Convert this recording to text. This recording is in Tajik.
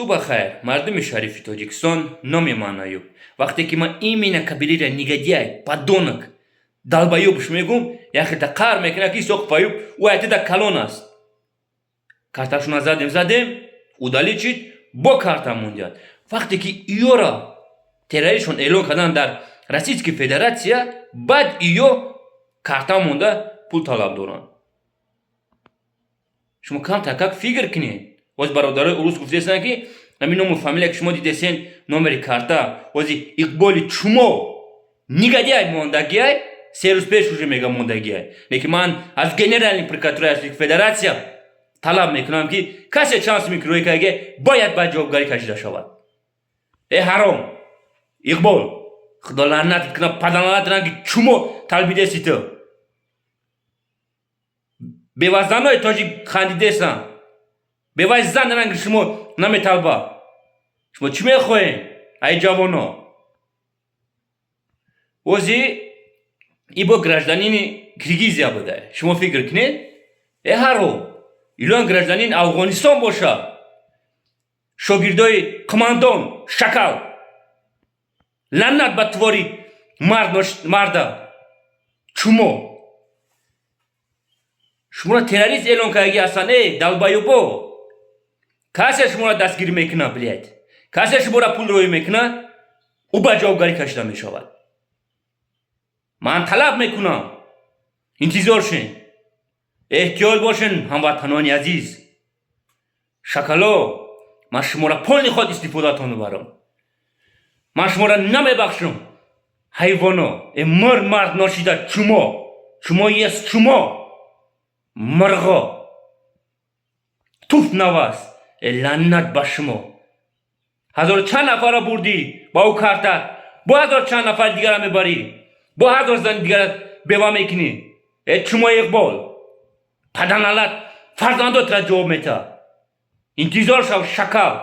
Ба хайр, мардуми шарифи Тоҷикистон. Номи ман Аюб. Вақте ки ман именно Кабириро негодяй, подонок, долбоёб ш мегум, яхета қаҳр мекунад, ки Исоқов Аюб ӯ айтида калон аст. Карташона задем, задем, удалить шид, бо карта мондиад. Вақте ки иёра террористшон эълон кардан дар Российский Федерация, баъд иё карта монда, пул талаб доранд. Шумо камтар как фикр кунед. Боз бародарои урус гуфтесанд, ки ҳамин ному фамилия, ки шумо дидесен, номери карта, бози Иқболи чумо, негодяй мондагиай, 3 рӯз пеш уже мега мондагиай. Лекин ман аз Генеральный прокуратураи Российской Федерация талаб мекунам, ки касе чанд суми кироя кардаге, бояд ба ҷавобгарӣ кашида шавад. Э, ҳаром Иқбол, Худо лаънат кунад, падарлаънат, ранги чумо талбидеси ту. Бевазанои тоҷик хандидесан, бевай зан ранги шумо наметалба. Шумо чӣ мехоҳем, ай ҷавоно? Ози ибо гражданини Киргизия буда. Шумо фикр кунед, э ҳаром, илоҳ, гражданин Афғонистон боша. Шогирдои қумандон шакал, лаънат ба твори марда чумо. Шуморо террорист эълон кардаги ҳастанд, э долбоёбо. Касе шуморо дастгирӣ мекунад, блядь, касе шуморо пул роӣ мекунад, ӯ ба ҷавобгарӣ кашида мешавад. Ман талаб мекунам, интизор шен, эҳтиёт бошен, ҳамватанони азиз. Шакало, ман шуморо полный ход истифодатон мебарам. Ман шуморо намебахшам, ҳайвоно. Э мир, мард ношида, чумо, чумо ес, чумо, мирғо, туф на вас. Э, лаънат ба шумо. Ҳазору чанд нафарро бурдӣ ба ӯ карта, бо ҳазору чанд нафари дигара мебарӣ, бо ҳазор зани дигара бева мекунӣ. Э чумо Иқбол, паданалат, фарзандотра ҷавоб мета. Интизор шав, шакал.